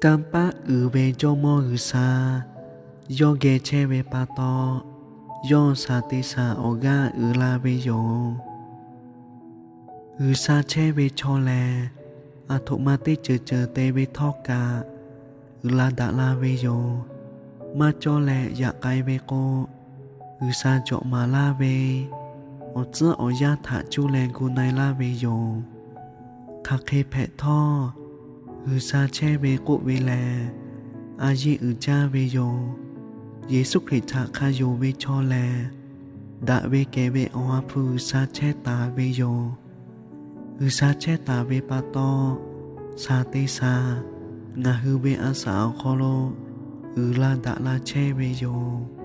Kanˇ paˆ uiˍ ve Jawˇmawˇ G'uiˬsha yawˇ geh chehˇ ve pa taw, yawˇ shaˍ te shaˍ awˬ g'aˇ uiˍ la ve yoˬ. G'uiˬsha chehˇ ve chaw lehˬ, aˬ htoꞈ ma teˇ ceuˬ ceuˬ te ve htawˇ kaꞈ uiˍ la daꞈ la ve yoˬ. Maˇ cawˇ leh yaꞈ k'ai ve k'o, G'uiˬsha cawꞈ maˍ laˇ ve awˬ tcuhˉ awˬ yanˇ htaꞈ cuˇ leh gu na-e laˇ ve yoˬ. Hk'aˬ hk'e hpehꞈ htawˇ, G'uiˬsha chehˇ ve k'oˆ ve lehˬ, a yeˇ uiˍ jaˇ ve yoˬ. Yeˍsuˆ Hkriꞈ htaꞈ hk'a yonˍ ve chaw lehˬ, daꞈ ve kehˬ ve Awˬ ha hpu G'uiˬsha chehˇ taˍ ve yoˬ. G'uiˬsha chehˇ taˍ ve pa taw, shaˍ te shaˍ ngaˬ hui ve a shaꞈ awˬ hk'aw lo uiˍ la daꞈ la chehˇ ve yoˬ.